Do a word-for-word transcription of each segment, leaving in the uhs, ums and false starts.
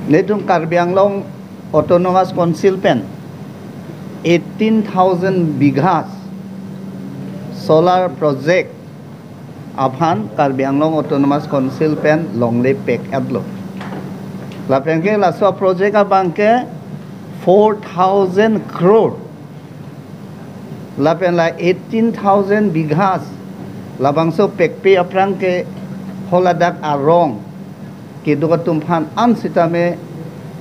Netum Karbi Anglong Autonomous Council pen eighteen thousand bighas solar project aphan Karbi Anglong Autonomous Council pen longle pek-etlo. Lapen ke laso project abang ke four thousand crore. Lapen la eighteen thousand bighas labangso pekpe aphrang ke haladak arong kedo atum aphan an sitame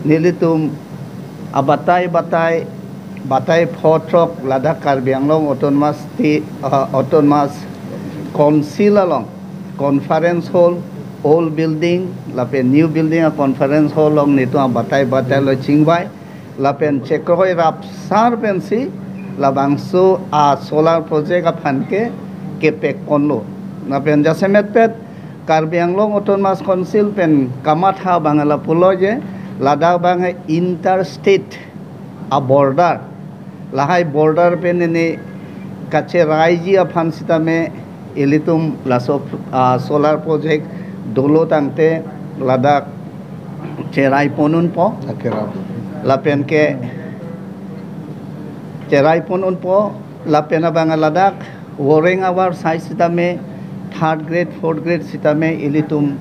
nelitum abatai batai, batai pho throk ladak Karbi Anglong Autonomous State, uh, Autonomous Council along conference hall, old building lapen new building a conference hall along netum abatai batai lo chingvai. Lapen chekroi rapsar pensi labangso a solar project aphan ke kepek ponlo. Lapen jasemet pet Karbi Anglong Autonomous Council pen kamatha abang lapulo je ladak abang interstate a border, lahai border pen nene kacheraiji aphan sitame ilitum laso, ah, solar project dolo tangte ladak cherai pon unpo. Akerap. Lapen ke cherai pon unpo, lapen abang ladak voreng avar sai sitame third grade, fourth grade sitame ilitum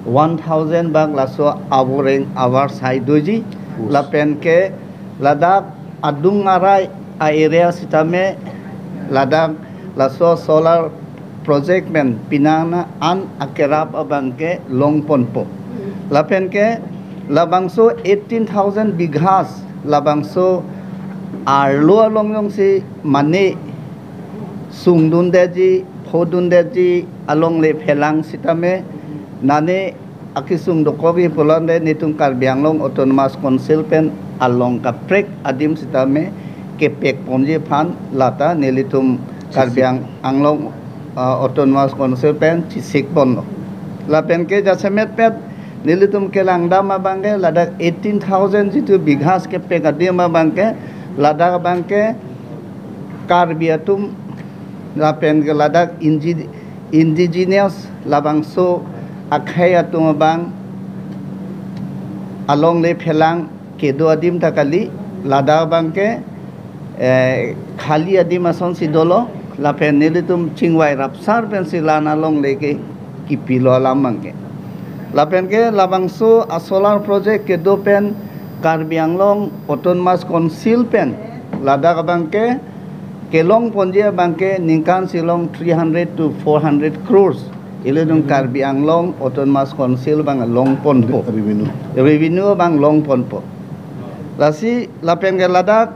one thousand bak laso avoreng avar sai doji. Us. Lapen ke ladak adung arai a area sitame ladak laso solar project pen penang an akerap abang ke long ponpo. Lapen ke labangso eighteen thousand bighas labangso arlo along jongsi mane sungdundetji, phodundetji alongle phelang sitame nane akesung dokokji pulote netum Karbi Anglong Autonomous Council pen along kaprek adim sitame kepek ponji aphan lata nelitum Karbi Ang-, Anglong, ah, Autonomous Council pen chisik ponlo. Lapen ke jasemet pet nelitum kelangdam abang ke ladak eighteen thousand jitu bighas kepek adim abang ke ladak abang ke Karbi atum lapen ke ladak inji-, indigenous labangso akhei atum abang alongle phelang kedo adim ta kali, ladak abang ke, eh, khali adim asonsi dolo, lapen nelitum chingvai rapsar pensi la-an alongle ke kipilo alam abang ke. Lapen ke labangso a solar project kedo pen Karbi Anglong Autonomous Council pen ladak abang ke kelong ponji abang ke ningkan si long three hundred to four hundred crores. Ilitum Karbi Anglong Autonomous Council abang long ponpo. Revenue. Revenue abang long ponpo. Lasi lapen ke ladak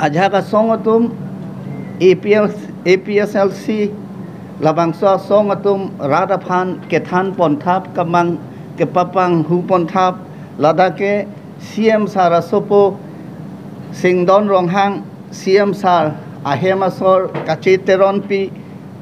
ajahak asong atum A P L, A P S L C labangso asong atum rat aphan kethan ponthap kemang kepapanghu ponthap ladak ke C M sar asopo Singdon Ronghang, C M sar ahem asor Kache Teronpi,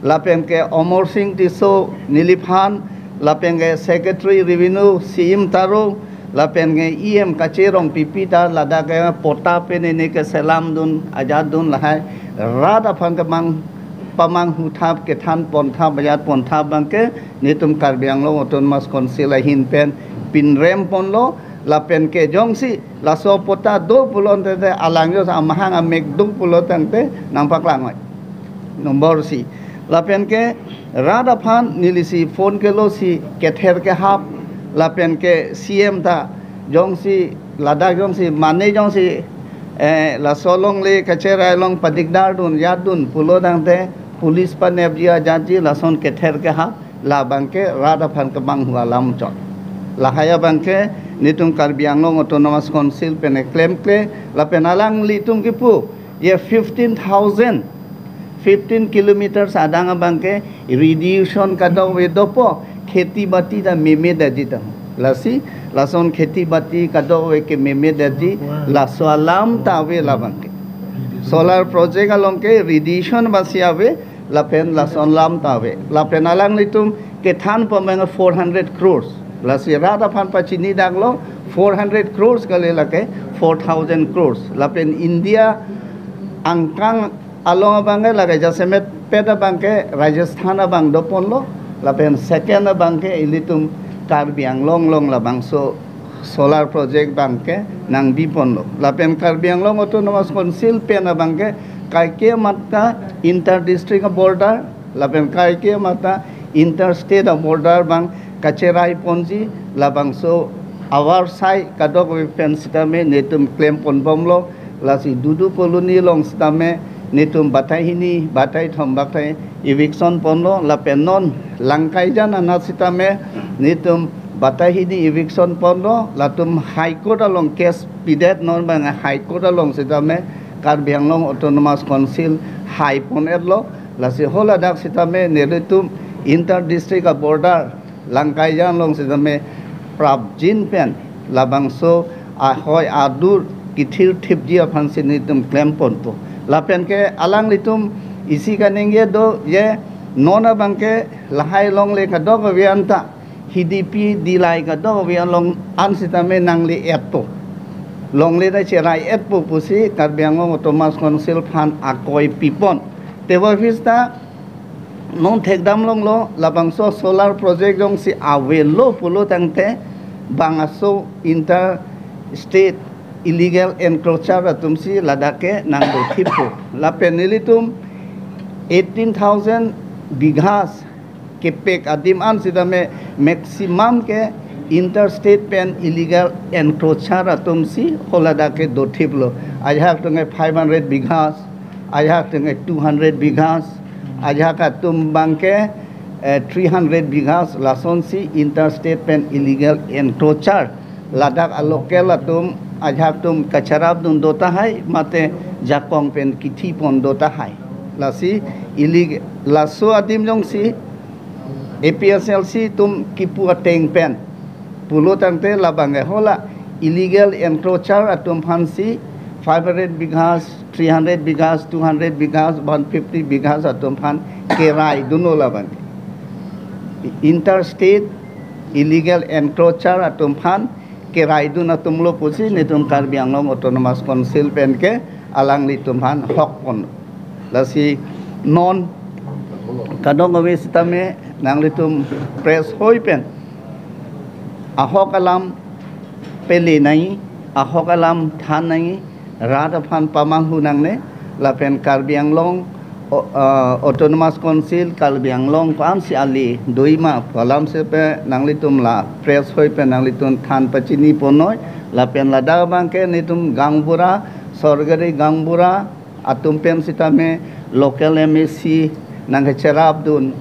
lapen ke Omor Sing Tisso neliphan, lapen ke Secretary Revenue Siim Taro, lapen ke E M Kache Rongpipi ta ladak ke patta pen nene keselam dun ajat dun lahai rat aphan kemang pamanghu thap kethan ponthap ajat ponthap abang ke netum Karbi Anglong Autonomous Council ahin pen pinrem ponlo, lapen ke jongsi laso patta do pulote te alang jo amahang amek duk pulo tangte nangpaklang oi. Nombor isi. Lapen ke rat aphan nelisi phone kelo si kether kehap, lapen ke C M ta jongsi ladak jongsi mane jongsi, eh, laso alongle kacherai along padikdar dun jat dun pulo tangte police panepji ajatji lason kether kehap labang ke rat aphan kemanghu alam chot. Lahai abang ke netum Karbi Anglong Autonomous Council pen klemkle lapen alanglitum kipu ye fifteen thousand, fifteen kilometers adang abang ke radiation kadokave dopo, kheti bati ta meme detji ta. Lasi lason kheti bati kadokave ke meme detji laso alam ta ave labang ke. Solar project along ke radiation basi ave, lapen lason alam ta ave. Lapen alanglitum kethan pameng four hundred crores. Lasi rat aphan pachini daklo four hundred crores kali lake four thousand crores. Lapen India angkang along abang ke lake jasemet pet abang ke Rajasthan abang do ponlo. Lapen second abang ke ilitum Karbi Anglong along labangso solar project abangke nangbiponlo. Lapen Karbi Anglong Autonomous Council pen abangke kaike mata inter district border, lapen kaike mata inter state border abang kacheraponji, labangso avarsai kadokave pen sitame netum klemponbomlo. Lasi Dudu Colony along sitame netum batai hini, batai thom batai eviction ponlo, lapen non Langkaijan anat sitame netum batai hini eviction ponlo, latum High Court along case pidet, non abang High Court along sitame Karbi Anglong Autonomous Council haipon-etlo. Lasi haladak sitame nelitum inter district border Langkaijan along sitame prapjin pen labangso ahoi adur kethirthipji aphansi netum klemponpo. Lapen ke alanglitum isi kaningje do je, non abangke lahai longle kadokave anta, hidipi dilai kadokave along an sitame nangle-etpo. Longle ta cherai-etpo pusi Karbi Anglong Autonomous Council aphan akoi pipon. Tebor vista non thekdam longlo, labangso solar project jongsi avelo pulo tangte bang aso inter state illegal encroacher atumsi ladak ke nangdothippo. Lapen nelitum eighteen thousand bighas kepek adim an sitame maximum ke inter state pen illegal encroacher atumsi haladak ke dothiplo. Ajahak atum ke five hundred bighas, ajahak atum ke two hundred bighas, ajahak atum abangke eh, three hundred bighas, lasonsi inter state pen illegal encroacher ladak a local atum, ajahak atum kacherapdun do tahai, mate jakong pen kithipon do tahai. Lasi illegal, laso adim jongsi A P H L C atum kipu ateng pen pulo tangte labang ke hala illegal encroacher atum aphansi five hundred bighas, three hundred bighas, two hundred bighas, one fifty bighas atum aphan keraidunlo labang. Inter state illegal encroacher atum aphan keraidun atumlo pusi netum Karbi Anglong Autonomous Council pen ke alanglitum aphan hokpon. Lasi non kadokave sitame nanglitum press hoi pen ahok alam pele nangji, ahok alam than nangji, rat aphan pamanghu nangne, lapen Karbi Anglong o-, ah, Autonomous Council Karbi Anglong ko-ansi ale doji ma pu alam sepe nanglitum la press hoi pen nanglitum than pachiniponoi, lapen ladak abangke netum gaonbura, sorkari gaonbura atum pen sitame local M A C nangkecherapdun,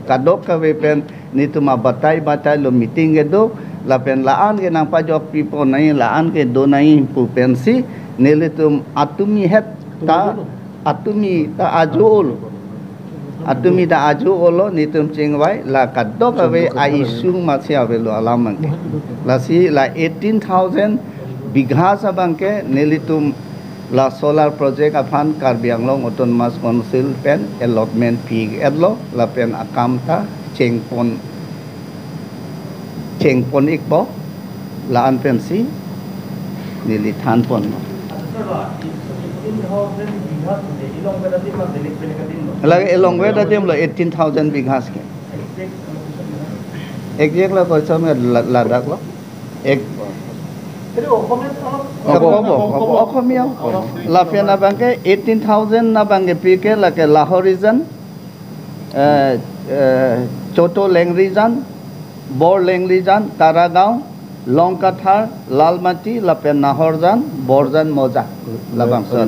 kadokave pen netum abatai batai lo meeting kedo, lapen la-an ke nangpajok pipo nangji, la-an ke do nangji pu pensi nelitum atumi het ta, atumi ta ajo-olo. Atumi ta ajo-olo, netum chingvai, la kadokave a-issue masi avelo alam abangke. Lasi la eighteen thousand bighas abangke nelitum la solar project aphan Karbi Anglong Autonomous Council pen allotment pi-etlo, lapen akam ta chengpon, chengpon-ikpo, la-an pensi neli thanpon. Lake along where adim lo eighteen thousand bighas ke. Exact lo koson la-, ladak lo. Ek- Opo, opo, opo, Okhomia opo. Lapen abangke eighteen thousand abangke pi ke lake Lahorijan, eh, eh, Choto Lengrijan, Bor Lengrijan, Karagaon, Longkathar, Lalmati, lapen Nahorjan, Borjan, Moja. Labangso.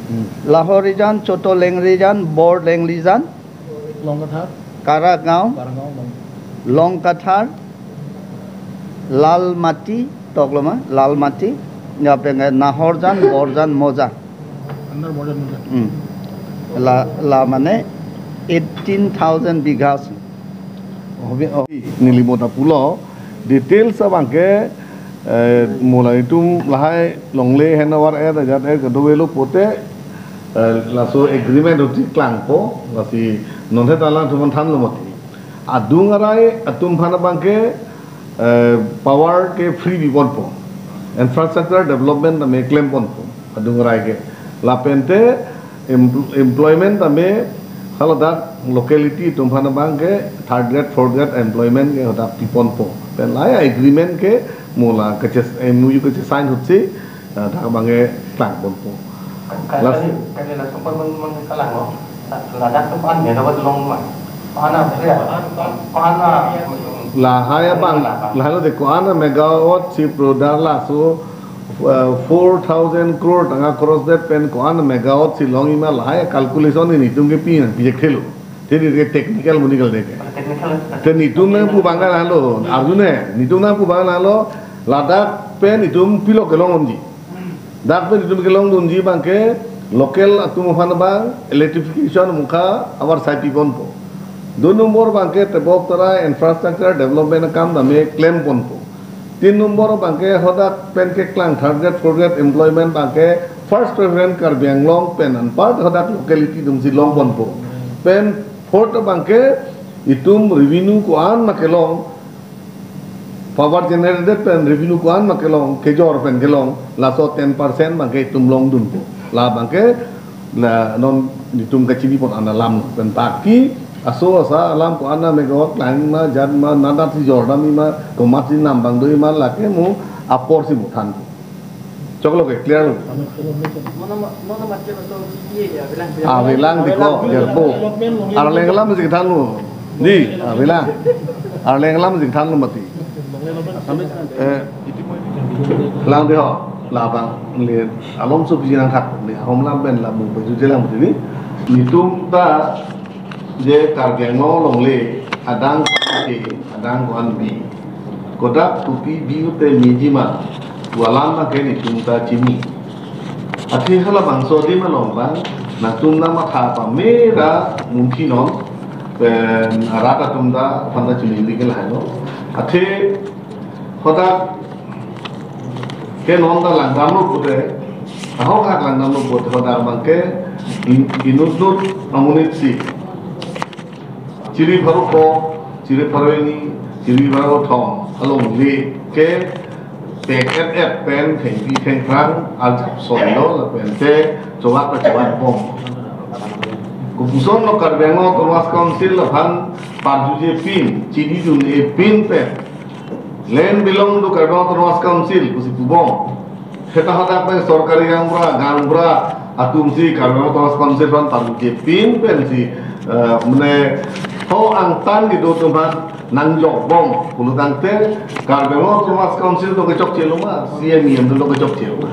Hmm. Lahorijan, Choto Lengrijan, Bor Lengrijan, Longkathar, Karagaon, Karagaon, Long- Longkathar, Lalmati, tokloma, Lalmati, lapen Nahorjan, Borjan, Moja. Under Borjan, Moja. Hmm. La, la mane eighteen thousand bighas. Hobi, oh, neli mota pulo, details abangke, eh, mo la itum lahai longle hen avar er ajat er kadovelo pote, eh, laso agreement uti klangpo, lasi nonhe ta alangtum aphan thanlo mati. Adung arai atum aphan abangke, eh, power ke free piponpo. Infrastructure development tame klemponpo adung arai ke. Lapente em-, employment tame Haladak locality atum aphan abang ke third grade, fourth grade employment ke hadak piponpo. Pen lahai agreement ke mo la kaches-, M O U kachesign ahutsi, ah, dak abang ke klangponpo. Kali, las- kali, kali laso pon mon, mon kalang lo. Ladak atum ko-an megawatt long ma? Ko-an a, ya, ko-an a, lahai abang, lahai lo de ko-an a megawatt si product laso, uh, four thousand crore tangka cross debt pen ko-an a megawatt si longji ma, lahai calculation nelitum ke pi nangpijek thelo. Te neli ke technical mo neli ke de ke. Technical. Te nelitum nangpu abang ke lahai lo, arju ne, nelitum nangpu abang ke lahai lo, ladak pen nelitum pilo kelong unji. Dak pen nelitum kelongdunji abang ke local atum aphan abang electrification mukha avarsai piponpo. Dui nombor abang ke tebok tarai infrastructure development akam tame klemponpo. Tin nombor abang ke hadak pen keklang third grade, fourth grade employment abang ke first preference Karbi Anglong pen anpar hadak locality atum si longponpo. Pen fourth abang ke itum revenue ko-an ma kelong, power generated pen revenue ko-an ma kelong, kejor pen kelong, laso ten percent abang ke itum longdunpo. La abang ke la non nelitum kachinipon an alam pen baki aso asa alam ko-an a megawatt klang ma, jat ma, nadat si jordam ma, komat si nam abang do ma, lake mo apor si mo than. Choklo ke clear lo. Avelang ti ko, jarpo. Arleng alam si thanlo. Di, avelang. Arleng alam si thanlo mati. Eh, lang di ho, labang le, alom so piji nangthak, le, hom lam pen lam, baju je lam mati ni. Nelitum ta je Karbi Anglong longle, adang ko-an ke, adang ko-an bi. Kodak kopi bi ute meji ma, pu alam abang ke nelitum ta chini. Athe halabangso adim along abang, nangtum nangmatha pame ra munthi non, pen rat atum ta aphan ta chini dikil hai lo. Athe hadak ke non ta langdamlo pute, ahok hak langdamlo pute hadak abang ke in-, inut nut amonit si. Chiri pharo kre, chiri pharo hini, chiri pharo kethom alongle ke pek et et pen thengpi thengphrang arjap soi lo lapen te chowak ta chowak bom. Kopuson lo Karbi Anglong Autonomous Council aphan parjuje pin, chinidun-e pin pen, land belong to Karbi Anglong Autonomous Council pusi pubom. Seta hadak pen sorkari gaonbura, gaonbura atum si Karbi Anglong Autonomous Council aphan parjuje pin pen si, eh, mane ho angtan kedo atum aphan nangjokbom pulo tangte Karbi Anglong Autonomous Council do kechokche lo ma, C M E M do kechokche lo ma.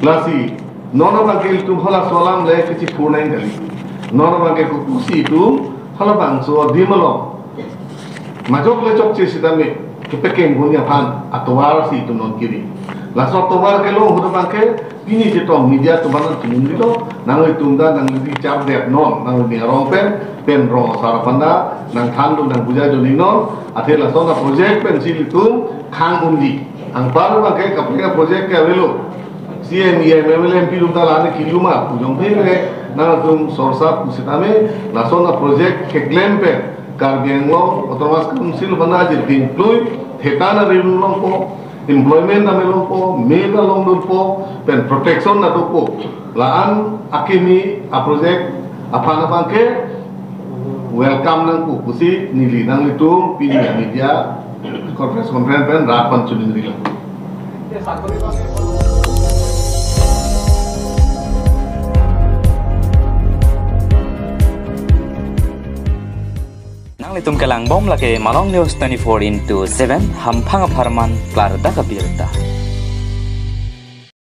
Lasi non abang ke ilitum halaso alam le kechiphur nang kali. Non abang ke kopusi itum halabangso adim along majok le chokche sitame kepekeng gun aphan atovar si itum non kiri. Laso atovar kelong ahut abang ke pini chetong media atum aphan chiningri lo, nanglitum ta nangli chap det non, nangli arong pen, pen rong asar aphan ta nangthan dun nangbuja dun non, athe lason aproject pen si ilitum khang unji. Anpar abang ke kaprek aproject ke avelo. C M, E M, M L A, M P atum ta la-an kiri ma pu jongphe le nangtum sorsap pusitame lason aproject keklem pen Karbi Anglong Autonomous Council aphan ta ajir pingplui, thetan arim longpo, employment tame longpo, me ta longdunpo, pen protection ta dopo. La-an akimi aproject aphan abang ke welcome nangpo pusi neli nanglitum pini media conference, conference pen rat aphan chiningri lang. Nanglitum kelangbom lake Malong News twenty-four into seven, hamphang apharman klardak abirta.